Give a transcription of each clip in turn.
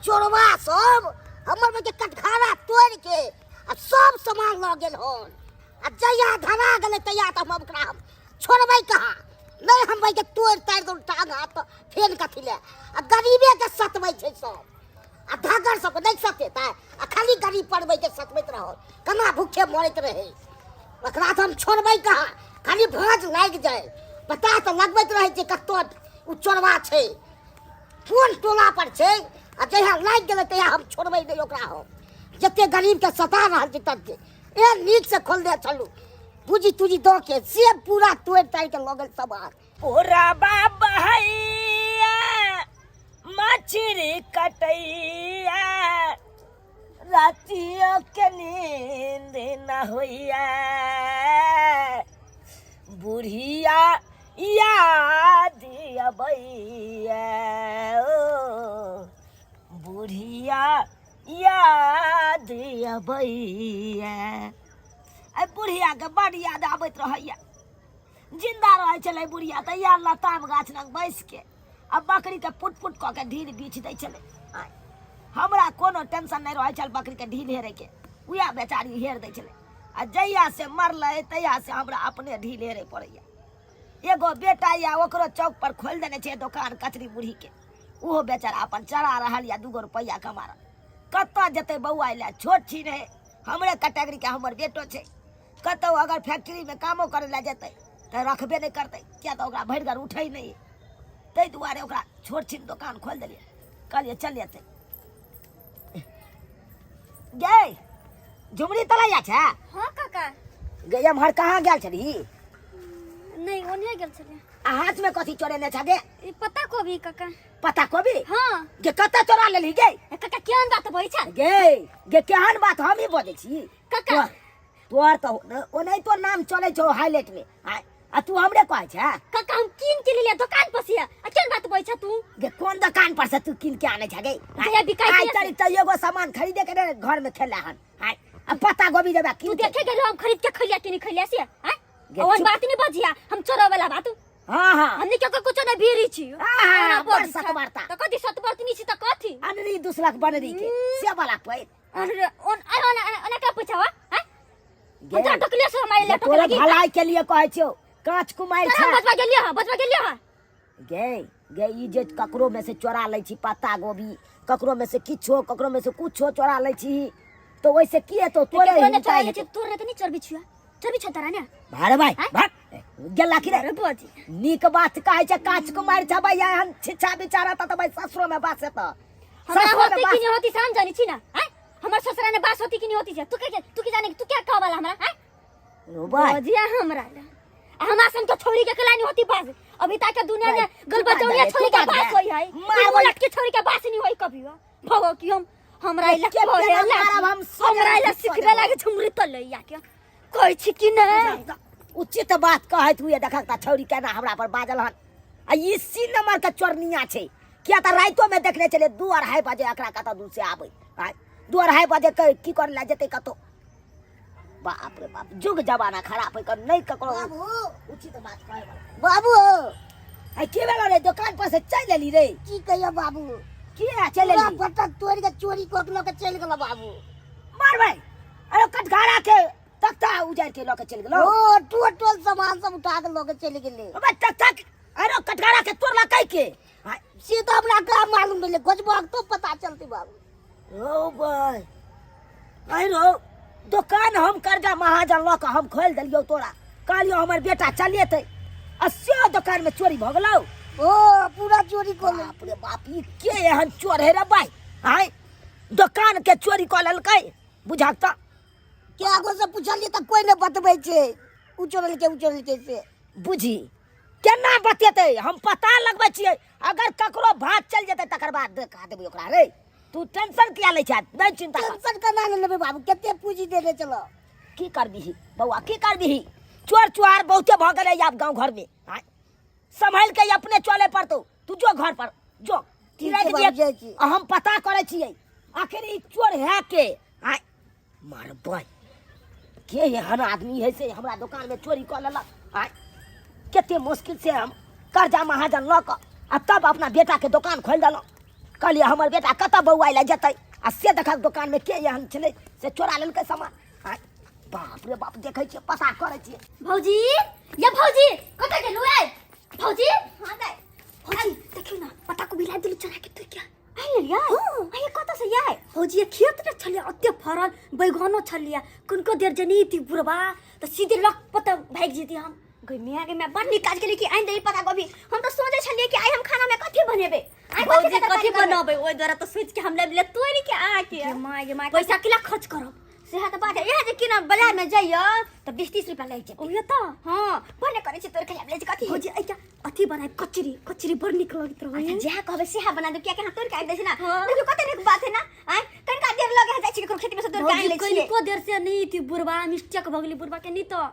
चोरवा सब हमर में के कटघारा तोड़ के आ सब सामान लऽ गेल हन आ जहिया धरा गेलै तहिया तऽ हम ओकरा हम छोड़बै कहाँ नहि हम भाई के तोड़ ताड़ि दौ टांग हाथ तऽ फेर कथी लए आ गरीबे के सतबै छै सब आ धागर सबके नहि सतेतै आ खाली गरीब पढ़बै के सतबैत रहल केना भूखे मरैत रहै ओकरा तऽ हम छोड़बै कहाँ खाली भाँज लागि जाय पता तऽ लगबैत रहै छै कतऽ ओ चोरवा छै कोन टोला पर छै आ जहिया लागि गेलै तहिया हम छोड़बै नहि ओकरा हम जते गरीबके सता रहल छै तते ए नीकसँ खोलने छलहुँ पूजी तूजी दऽ के से पूरा तोड़ि ताड़ि के लऽ गेल सामान पूरा बाबा हैया मछरी कटैया रातियो के नींद न होइया बुढ़िया याद अबैया ओ बुढ़िया याद अबैया। एहि बुढ़ियाके बड्ड याद आबैत रहैया। जिन्दा रहै छलै बुढ़िया तऽ इएह लताम गाछ लग बैसिके आ बकरीके पुट पुट कऽ के ढील बीछ दै छलै। आँय, हमरा कोनो टेंशन नहि रहै छल बकरीके ढील हेरैके, उएह बेचारी हेर दै छलै। आ जहिया से मरलै तहिया से हमरा अपने ढील हेरे पड़ैया। एगो बेटा या ओकरो चौक पर खोलि देने छै दोकान कचरी मुरहीके, ओहो बेचारा अपन चला रहल या 2 गो रुपैआ कमा रहल। कतऽ जेतै बौआ लए, छोट छी रहै हमरे कैटेगरीके हमर बेटो छै। कतहु अगर फैक्ट्रीमे कामो करै लए जेतै तऽ रखबे नहि करतै, किया तऽ ओकरा भरि घर उठै नहि, ताहि दुआरे ओकरा छोट छिन दोकान खोलि देलियै। कहलियै चल एतै गे झुमरी तलैया छै। हाँ काका। गे एम्हर कहाँ गेल छलही? नहीं ओन्हे गेल छलियै। आ हाथ में कथी चोरेने छ गे? ई पत्ता कोबी काका। पत्ता कोबी? हाँ। गे कतऽ चोरा लेलही गे? ए काका केहन बात बजै छ? गे गे केहन बात हम ही बजै छी काका। तोहर तऽ ओनाहितो नाम चलै छौ हाईलाइट में। आ तू हमरे कहै छै? काका हम कीन के लेलियै दुकान पर से, आ केहन बात बजै छ तू? गे कोन दुकान पर से तू कीन के आनै छ गे? जहिया बिकाइ आइ छै तरी तऽ एगो सामान खरीदे के ने घर में खेला हन। आ पत्ता गोभी देबा तू कीन के। देखे गेलो हम खरीद के खैलिया कि नहीं खैलिया से? आय? गे ओहन चुप। बात नहीं बजिया, हम चोरा वाला बात। हाँ, हाँ। हमने क्यों कुछ नहीं भीरी छी। हाँ, हाँ, ओना बड़ बजै छै। सतवार्ता। तऽ कथी सतवार्ता छी तऽ कथी? अनरी दूसरा के बनरी के, से वाला पैर। अरे, ओन, अरे, ओन, ओन, ओना का पूछावा? हाँ? गे। हम तोरा टोकलियो से हमारे गे, लिए तोरा टोकली। भलाई के लिए कहै छियौ, कांच कुमारि तोरा छै। बजबा गेलियो हँ, बजबा गेलियो हँ। गे, गे, ई जे ककरो में से चोरा लै छी पत्ता गोभी, ककरो में से किछो, ककरो में से कुछो चोरा लै छी, तो ओइसे की हेतौ? तो तोरे केकरो ने हिनका चोरा लै हेतौ। छी, तोरे तऽ नहि चोरबी छियौ। चोरबी छौ तोरा ने? भारे भाई, आँय? भाग। गेला की रे? अरे बाजी। नीक बात कहै छै, कांच कुमारि छै भैया, एहन छिछा बिचारा तऽ भाई ससुरो में बास हेतौ। हमरा ससुरो में होती बास कि नहीं होती से हम जानी छी ना, आँय? हमर ससुरा ने बास होती कि नहीं होती छै? तू के, तू की जाने, तू क्या कहवाला हमरा, आँय? रो भाई। बजिया हमरा ले। आ हमरा संग तो छोरी के कला नहीं होती बास। अभी तक के दुनिया में भाई, गल तू बात बचौनिया दे, छोरी तू के बात बास दे। होई है। मार तू बोल। लटके छोरी के बास नहीं होई कभी हो। भगो की हम हमरा इला के करे केना ला। मारब हम सोने हमरा इला सोने सिखबे लागे झुमरी त लैया के। कहै छी कि नै? उचित बात कहैत हुए देखक त छौरी केना हमरा पर बाजल हन। आ ई सी नंबर के चोरनिया छै, किया त राइतो में देखने छलियै 2-2:30 बजे एकरा कतऽ दूर से आबै। आँय, 2-2:30 बजे के की करे ला जेतै कतौ? बाप रे बाप, जुग जमाना खराब है, नहीं ककरो बाबू। उचित बात कहे वाला। बाबू। आ की भेलो रे, दुकान पर से चलि एली रे? की कहियो बाबू? की है, चलि पूरा एली? फटक तोड़ि के चोरी कऽ के लऽ के चलि गेलो बाबू। मार भाई, अरे कटघारा के तख्ता उजाड़ के लऽ के चलि गेलो। ओ टोटल सामान सब उठा के लऽ के चलि गेलै। अबे तख्ता अरे कटघारा के तोड़ला कै के? हाँ, से तो हमरा का मालूम भेलै, खोजबो तो पता चलतै बाबू। ओ भाई, अरे दुकान हम कर्जा महाजन लऽ कऽ हम खोलि देलियौ तोरा, कहलियौ हमर बेटा चलेतै, आ से दुकान में चोरी भऽ गेलौ। ओ पूरा चोरी कऽ लेलकै। बाप रे बाप, ई के एहन चोर है रे भाई? आँय, दुकान के चोरी कऽ लेलकै, बुझक तऽ। के गो से पुछलियै तऽ कोइ नहि बतबै छै, उ चोरलकै, उ चोरलकै से। बुझी केना बतेतै? हम पता लगबै छियै, अगर ककरो भात चलि जेतै तकर बाद देखा देबै ओकरा रे। तू टेंशन किया लै छै? नहि चिंता कर। टेंशन केना नहि लेबै बाबू, कते पूंजी देने चलो। की करबिही बौआ, की करबिही? चोर चुहार बहुते भऽ गेलै आब गाँव घर में। आँय, सम्हालि के अपने चले पड़तौ। तू जो घर पर जो, ठीक राखि छै बाबू, दिअ। जाइ छी। आ हम पता करै छियै आखिर ई चोर है के। आँय मारबै के एहन आदमी है से हमरा दोकान में चोरी कऽ लेलक। आँय, कते मुश्किल से हम कर्जा महाजन लऽ कऽ आ तब अपना बेटा के दोकान खोलि देलहुँ। कहलियै हमर बेटा कतऽ बौआइ लए जेतै आ से देखक दोकानमे के एहन छलै से चोरा लेलकै सामान। आँय, बाप रे बाप, देखै छियै पता करै छियै। भौजी या भौजी कतऽ गेलू ए भौजी? हां दाइ। भौजी देखियौ ना पता को बिला देलू चोरा के तू क्या आइ लेलियै? हां आइ कतऽ से आइ? भौजी ये खेत ने छलियै ओते फरल बैगनो छलियै किनको देर जनी ती बुढ़बा तऽ सीधे लक पता भागि जेती हम। गई मियाँ गई मैं बड़ नीक काज केली कि आनि देली पता गोभी। हम तऽ सोचै छलियै कि आइ हम खाना में कथी बनेबै, आइ कथी भौजी के कथी तरकारी करबै? बनबै ओहि द्वारा तऽ सोचि के हम लाबि ले तोड़ि के अहाँके। गे माय गे माय, पैसा किला खर्च करब? सेहा तऽ बात है। इएह जे कि ना बाजार में जइयो तऽ 20-30 रुपया लागि जेतै। ओहे तऽ। हाँ बने करै छी तोड़ के लाबि लै छी कथी। भौजी एहिटा अथी बनाय कचरी, कचरी बड़ नीक लगैत रहै। अच्छा जएह कहबै सएह बना देब, कियाकि अहाँ तोड़ि के आनि दै छी ना। हाँ। देखियौ कते नीक बात है ना। आँय कनिका देर लगे है जाइ छी ककरो खेती में से तोड़ि के आनि भौजी लै छियै। कनिको देर से नहीं थी बुढ़बा मिस्टेक भऽ गेलै बुढ़बा के नहीं तऽ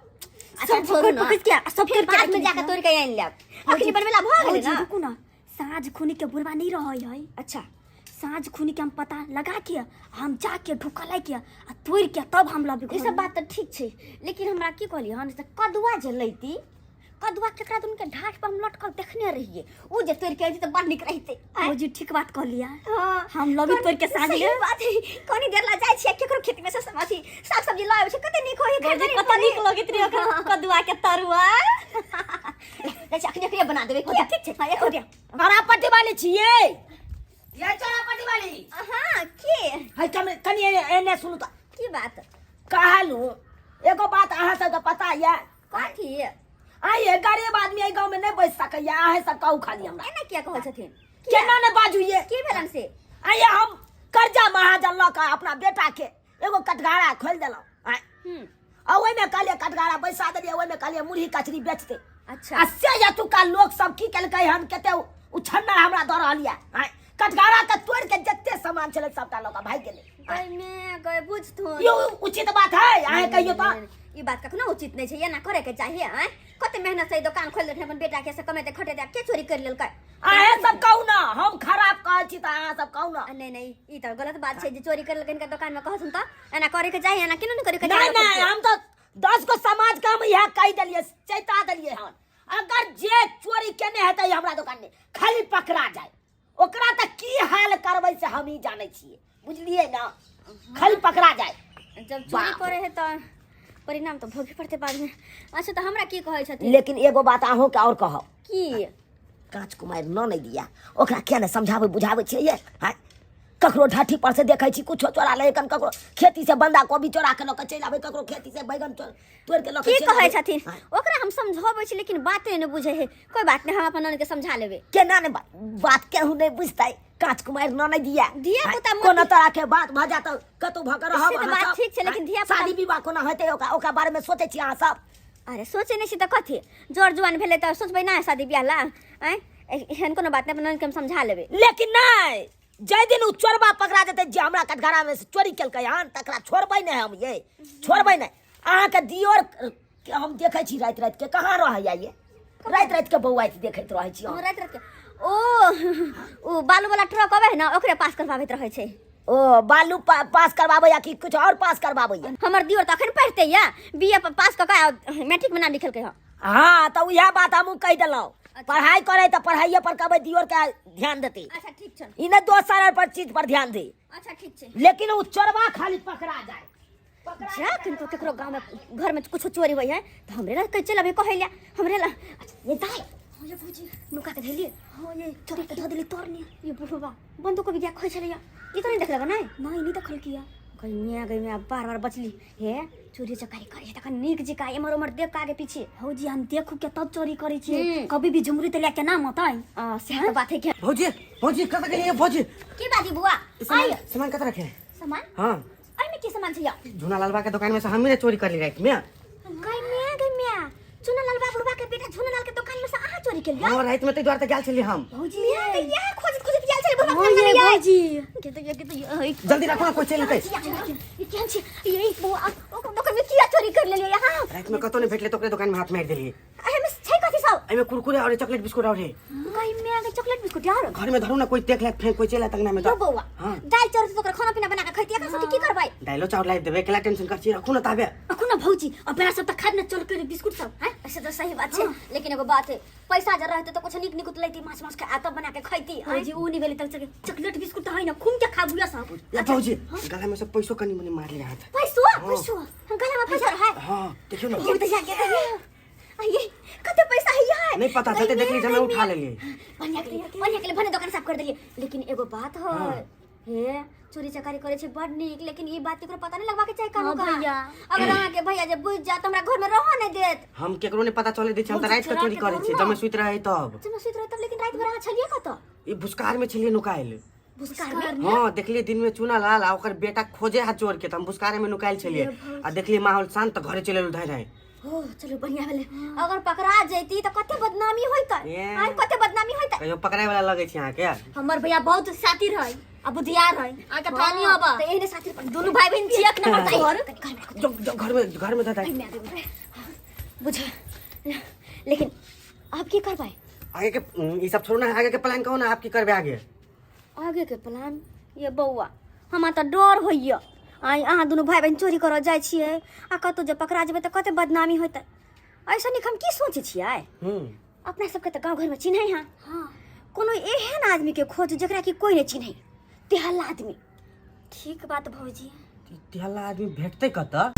अच्छा, सब छोड़ू पकड़ ना। पकड़ के आ सब फिर तोड़ के बाद में राखि जाके लेब। तोड़ के आनि लेब, अखनी बनबै ला भऽ गेलै भौजी ना। रुकू ना, साँझ खुनी के बुढ़बा नहीं रहै है। अच्छा साँझ खुनी के हम पता लगा के हम जाके ढुकलै के आ तोड़ के तब हम लबे। ई सब बात तऽ ठीक छै, लेकिन हमरा की कहलियै हन से कदुआ जे लैती, कदुआ केकरा दुनू के ढाठ पर हम लटकल देखने रहियै, उ जे तोड़ के अइती तऽ बड़ नीक रहितै। आँय? भौजी ठीक बात कहलियै। हाँ। हम लबी तोड़ के साँझ सही ले। बात है। कनी देर ला जाइ छियै केकरो खेत में से सब अथी साग सब्जी लऽ आबै छै, कते नीक होइ है। भौजी कते नीक लगैत रहे ओकर कदुआ के तरुआ। जाइ छी अखने अखने बना देबै किया? ठीक छै। हाँ, एक दिया। चोरापट्टी वाली छियै ये, चोरापट्टी वाली। हाँ के है कनि कनि एने एने सुनू तऽ। की बात? कहलू एगो बात अहाँ सबके पता यऽ? कथी? आइए गरीब आदमी एहि गाँव में नहीं बचि सकैया, अहाँ सब कहू खाली हमरा। एना किया कहै छथिन? केना ने बाजू ये? की भेलन से? आइए हम कर्जा महाजन लऽ कऽ अपना बेटा के एगो कटघारा खोलि देलहुँ। आँय। आ ओहिमे कहलियै कटघारा बैसा देलियै, ओहिमे कहलियै मुरही कचरी बेचतै। अच्छा। आ से एतुका लोक सब की केलकै हन, कते उछन्नर हमरा दऽ रहल यऽ। आँय, कटघारा के तोड़ि के जते सामान छलै सबटा लऽ कऽ भागि गेलै। गई में गई बुझथुन। यौ उचित बात है अहाँ कहियौ तऽ? ई बात कखनो उचित नहीं छै, एना करे के चाहिए। आँय कते मेहनत से ई दोकान खोल देलखिन अपन बेटा के, से कमेते खटेते आब के चोरी कर लेलकै? अहाँ सब कहू ना, हम खराब कहै छी तऽ अहाँ सब कहू ना। आ, नहीं नहीं ई तऽ गलत बात छै जे चोरी कर लेलकै हिनका दोकान में। कहथुन तऽ एना करे के चाहिए, एना केना नहीं करे के नहीं चाहिए? नहीं, हम तऽ 10 गो समाज के हम इएह कहि देलियै, चेता देलियै हन, अगर जे चोरी केने हेतै हमरा दोकान में खाली पकड़ा जाए ओकरा तऽ की हाल करबै से हम ही जानै छियै, बुझलियै ना? खाली पकड़ा जाए। जब चोरी बाप करे है तऽ परिणाम तऽ भोगे पड़तै बाद में। अच्छा तऽ हमरा की कहै छथिन? लेकिन एगो बात अहूँके आओर कहब। की? काँच कुमारि न नहि दिया, ओकरा किया ने समझाबै बुझाबै छियै ये? आँय, ककरो ढाठी पर से देखै छी कुछो चोरा लै कन, ककरो खेती से बंदा कोबी चोरा के लऽ के चलि आबै, ककरो खेती से बैगन तोड़ि के लऽ के की चलि कहै आबै। छथिन? आँय, ओकरा हम समझाबै छी लेकिन बाते नहि बुझै है। कोई बात नहीं, हम अपन ननद के समझा लेबै। केना ने बात केहू नहि बुझतै, काँच कुमारि न नहि दिया। धिया पुता आँय, कोनो तरह के बात भऽ जायत तऽ कतौ भऽ के रहब से तऽ अहाँ बात सब। ठीक छै, लेकिन आँय, धिया पुता- शादी विवाह कोना हेतै ओकरा, ओकरा बारे में सोचै छी अहाँ सब? अरे सोचै नहि छी तऽ कथी, जोर जुआन भेलै तऽ सोचबै ना शादी बियाह ला। आँय एहन कोनो बात नहि, अपन ननद के हम समझा लेबै। लेकिन नहि, जाहि दिन ओ चोरबा पकड़ा जेतै जे हमरा कटघरा में से चोरी केलकै हन, तकरा छोड़बै नहि हम ये, छोड़बै नहि। अहाँके दियोर के हम देखै छी राति राति के कहाँ रहैया ये, राति राति के बौआइत देखैत रहै छी हम। हम राति राति के ओ बालू वाला ट्रक अबै है ना, ओकरे पास करवाबैत रहै छै। ओ बालू पास करवाबैया कि कुछ और पास करवाबैया? हमर दियोर तऽ अखन पढ़ते या, बी ए पास कऽ के मैट्रिक में नाम लिखेलकै हँ। हाँ तऽ उएह बात हमहूँ कहि देलहुँ, पढ़ाई करे तऽ पढ़ाइए पर कहबै दियोर के ध्यान देतै। अच्छा ठीक छै। ई नहि दोसर पर चीज पर ध्यान दे। अच्छा ठीक छै। लेकिन ओ चोरबा खाली पकड़ा जाए। जा किनको केकरो गांव में घर में कुछ चोरी होई है तो हमरे ला कह चल अभी कहै ला हमरे ला। अच्छा ये दाई। हाँ ये भौजी नुका के धैलिए। हाँ ये चोरी के धऽ देली तोरनी। ये बुढ़वा बंदूक भी गया खोइ छलैया, ई तो नहीं देखलक नहीं? नहीं नहीं देखल किया। गई मियां गई मियां बार बार बचली हे चोरी चकारी करे तखन नीक जिका एमहर ओमहर देख के आगे पीछे। भौजी हम देखू के तब चोरी करै छी, हम्म। कभी भी झुमरी ते लेके ना मत आई। आ सएह तऽ बात है के। भौजी भौजी कतऽ गेलियै भौजी? की बात है बुआ? सामान आइए। सामान कतऽ रखे? सामान? हाँ। एहिमे की सामान छै यौ? झूना लालबा के दुकान में से हमही ने चोरी कर ली रात में। गई मियां गई मियां चुना लाल बाबू के बेटा झुना लाल के दुकान में से अहाँ चोरी केलियै? हाँ रात में तै द्वार तक गेल छलियै हम। भौजी मियां गई यहाँ खोजत खोजत गेल छलै बुढ़बा हाँ के ये अंदर में। भौजी के तो ये के तो ये जल्दी रखो ना कोई चलि एतै। ये केहन छै ये बौआ ओकर दुकान में किया चोरी कर लेलियै यहाँ? रात में कतौ नहीं भेटलै तऽ ओकरे दुकान में हाथ मारि देलियै। एहिमे छै कथी सब? एहिमे कुरकुरे और चॉकलेट बिस्कुट और है। गई मियां के चॉकलेट बिस्कुट यार। घर में धरू ना कोई देख लेत, फेर कोई चलि आयत अंगना में यो तऽ। बौआ हाँ। दालि चाउर से ओकरा खाना पीना बना के खैती, एकरा सबके की करबै? दाइलो चाउर लाइब देबै, केला टेंशन कर छी, रखू ना ताबे। रखू ना भौजी, अब बेरा सब त खाब ना चॉकलेट बिस्कुट सब हैं। ऐसे तो सही बात छै, लेकिन एगो बात है, पैसा जर रहते तो कुछ नीक नीक लैती, माछ माछ के आता बना के खैती। भौजी ऊ नहीं भेलै त चॉकलेट बिस्कुट त है ना, खूम के खाबू सब। या भौजी, गला में सब पैसो कनी मनी मार लिया हाथ। पैसो? पैसो गला में पैसा रहे? हाँ, देखियो ना। ये तो जाके आइए, कते पैसा है यार? नहीं पता, जते देखली जमे उठा लेलिए। बढ़िया के लिए, बढ़िया के लिए भने दुकान साफ कर देलिए। लेकिन एगो बात है, हे चोरी चकारी करे छै बड़ नीक, लेकिन ई बात केकरो पता नहीं लगवा के चाही कानो हाँ, का। भैया। अगर अहाँ के भैया जे बुझ जात हमरा घर में रह नहीं देत। हम केकरो नहीं पता चले दै छी, हम त रात के चोरी करे छी, जमे सुति रहे तब। जमे सुति रहे तब, लेकिन रात भर अहाँ छलिए कतऽ? ई भुसकार में छलिए नुकायल। भुसकार में? हाँ, देखलिए दिन में चूना लाल आ ओकर बेटा खोजे हा चोर के, त हम भुसकारे में नुकायल छलिए आ देखलिए माहौल शांत त घरे चले धाय धाय। ओ चलो बढ़िया भेलै, अगर पकड़ा जैती त कते बदनामी होइतै। ए। आइ कते बदनामी होइतै। कहियो पकड़ाय वाला लगै छै अहाँके? हमर भैया बहुत सातिर है आ बुधियार है, अहाँके था नहीं हबा। त एहने सातिर पर दुनू भाई बहन छी एक नंबर ताई। घर कनी घर में राखू। जो जो घर में, घर में दादा। बुझ, लेकिन आप की करबै? आगे के ई सब छोड़ू ना, आगे के प्लान कहू ना, आप की करबै आगे? आगे के प्लान ये बौआ, हमरा तऽ डर होइए। आइ अहाँ दुनू भाई बहन चोरी करऽ जाइ छियै आ कतहु जे पकड़ा जेबै तऽ कते बदनामी होतै। ऐसा नीक हम की सोचै छियै, अपना सबके तऽ गाँव घरमे चिन्है हँ। हाँ। कोनो एहन आदमीके खोज जकरा कि कोइ नहि चिन्है, तेहल्ला आदमी। ठीक बात भौजी। तिहल्ला आदमी भेटतै कतऽ?